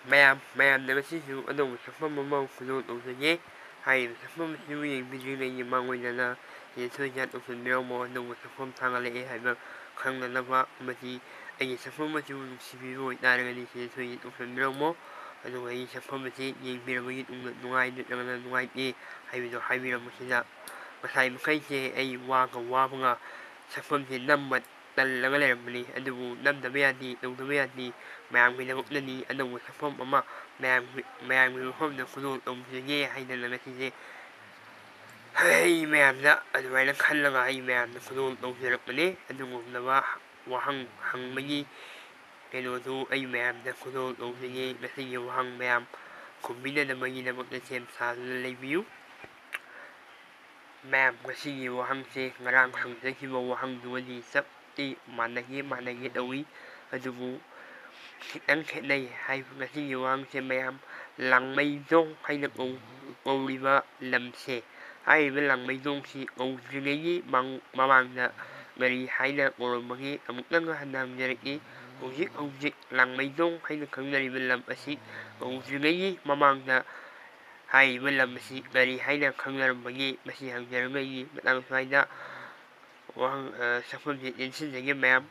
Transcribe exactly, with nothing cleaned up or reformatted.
ꯃꯌꯥꯝ ꯃꯌꯥꯝꯗ ꯉꯁꯤꯁꯨ ꯑꯅꯧꯕ ꯁꯛꯐꯝ ꯑꯃ ꯈꯨꯗꯣꯜ ꯇꯧꯖꯒꯦ꯫ ꯍꯥꯏꯔꯤꯕ ꯁꯛꯐꯝ ꯑꯁꯤꯕꯨ ꯌꯦꯡꯕꯤꯗ꯭ꯔꯤꯉꯩꯒꯤ ꯃꯥꯡꯑꯣꯏꯅꯅ ꯁꯤꯗ ꯁꯣꯏꯗꯅ ꯇꯧꯁꯤꯟꯕꯤꯔꯝꯃꯣ꯫ ꯑꯅꯧꯕ ꯁꯛꯐꯝ ꯊꯥꯒꯠꯂꯛꯑꯦ ꯍꯥꯏꯕ ꯈꯪꯅꯅꯕ ꯑꯃꯗꯤ ꯑꯩꯒꯤ ꯁꯛꯐꯝ ꯑꯁꯤꯕꯨ ꯅꯨꯡꯁꯤꯕꯤꯕ ꯑꯣꯏꯇꯥꯔꯒꯗꯤ ꯁꯤꯗ ꯁꯣꯏꯗꯅ ꯇꯧꯁꯤꯟꯕꯤꯔꯝꯃꯣ꯫ ꯑꯗꯨꯒ ꯑꯩꯒꯤ ꯁꯛꯐꯝ ꯑꯁꯤ ꯌꯦꯡꯕꯤꯔꯕꯒꯤ ꯇꯨꯡꯗ ꯅꯨꯡꯉꯥꯏ ꯅꯠꯇ꯭ꯔꯒꯅ ꯅꯨꯡꯉꯥꯏꯇꯦ ꯍꯥꯏꯕꯗꯣ ꯍꯥꯏꯕꯤꯔꯝꯕꯁꯤꯗ ꯉꯁꯥꯏ ꯃꯈꯩꯁꯦ ꯑꯩ ꯋꯥꯒ ꯋꯥꯕꯒ ꯁꯛꯐꯝꯁꯦ ꯅꯝꯕ ꯇꯜꯂꯒ ꯂꯩꯔꯝꯕꯅꯤ꯫ ꯑꯗꯨꯕꯨ ꯅꯝꯗꯕ ꯌꯥꯗꯦ, ꯇꯧꯗꯕ ꯌꯥꯗꯦ, ꯃꯌꯥꯝꯒꯤꯗꯃꯛꯇꯅꯤ ꯑꯅꯧꯕ ꯁꯛꯐꯝ ꯑꯃ ꯃꯌꯥꯝꯒꯤ ꯃꯌꯥꯝꯒꯤ ꯃꯐꯝꯗ ꯈꯨꯗꯣꯜ ꯇꯧꯖꯒꯦ ꯍꯥꯏꯗꯅ ꯉꯁꯤꯁꯦ ꯑꯩ ꯃꯌꯥꯝꯗ ꯑꯗꯨꯃꯥꯏꯅ ꯈꯜꯂꯒ ꯑꯩ ꯃꯌꯥꯝꯗ ꯈꯨꯗꯣꯜ ꯇꯧꯖꯔꯛꯄꯅꯦ꯫ ꯑꯗꯨꯒꯨꯝꯂꯕ ꯋꯥꯍꯪ ꯍꯪꯕꯒꯤ ꯀꯩꯅꯣꯗꯨ ꯑꯩ ꯃꯌꯥꯝꯗ ꯈꯨꯗꯣꯜ ꯇꯧꯖꯒꯦ꯫ ꯉꯁꯤꯒꯤ ꯋꯥꯍꯪ ꯃꯌꯥꯝ ꯈꯨꯝꯕꯤꯅꯅꯕꯒꯤꯗꯃꯛꯇ ꯁꯦꯝ ꯁꯥꯗꯨꯅ ꯂꯩꯕꯤꯌꯨ꯫ ꯃꯌꯥꯝ, ꯉꯁꯤꯒꯤ ꯋꯥꯍꯪꯁꯦ ꯉꯔꯥꯡ ꯍꯪꯖꯈꯤꯕ ꯋꯥꯍꯪꯗꯨꯒꯗꯤ ꯆꯞ ꯇꯤ ꯃꯥꯟꯅꯒꯦ ꯃꯥꯟꯅꯒꯦ ꯇꯧꯏ꯫ ꯑꯗꯨꯕꯨ ꯈꯤꯇꯪ ꯈꯦꯠꯅꯩ ꯍꯥꯏꯕ ꯉꯁꯤꯒꯤ ꯋꯥꯍꯪꯁꯦ ꯃꯌꯥꯝ, ꯂꯥꯡꯃꯩꯗꯣꯡ ꯍꯥꯏꯅ ꯀꯧ-, ꯀꯧꯔꯤꯕ ꯂꯝꯁꯦ, ꯍꯥꯏꯔꯤꯕ ꯂꯥꯡꯃꯩꯗꯣꯡꯁꯤ ꯀꯧꯗ꯭ꯔꯤꯉꯩꯒꯤ ꯃꯥꯡ-, ꯃꯃꯥꯡꯗ ꯀꯔꯤ ꯍꯥꯏꯅ ꯀꯧꯔꯝꯕꯒꯦ? ꯑꯃꯨꯛꯇꯪꯒ ꯍꯟꯅ ꯍꯪꯖꯔꯛꯏ꯫ ꯍꯧꯖꯤꯛ ꯍꯧꯖꯤꯛ ꯂꯥꯡꯃꯩꯗꯣꯡ ꯍꯥꯏꯅ ꯈꯪꯅꯔꯤꯕ ꯂꯝ ꯑꯁꯤ ꯀꯧꯗ꯭ꯔꯤꯉꯩꯒꯤ ꯃꯃꯥꯡꯗ ꯍꯥꯏꯔꯤꯕ ꯂꯝ ꯑꯁꯤ ꯀꯔꯤ ꯍꯥꯏꯅ ꯈꯪꯅꯔꯝꯕꯒꯦ? ꯃꯁꯤ ꯍꯪꯖꯔꯝꯕꯒꯤ ꯃꯇꯥꯡ ꯁ꯭ꯋꯥꯏꯗ ꯋꯥꯍꯪ, ꯑ, ꯁꯛꯐꯝꯁꯤ ꯇꯦꯟꯁꯤꯟꯖꯒꯦ ꯃꯌꯥꯝ꯫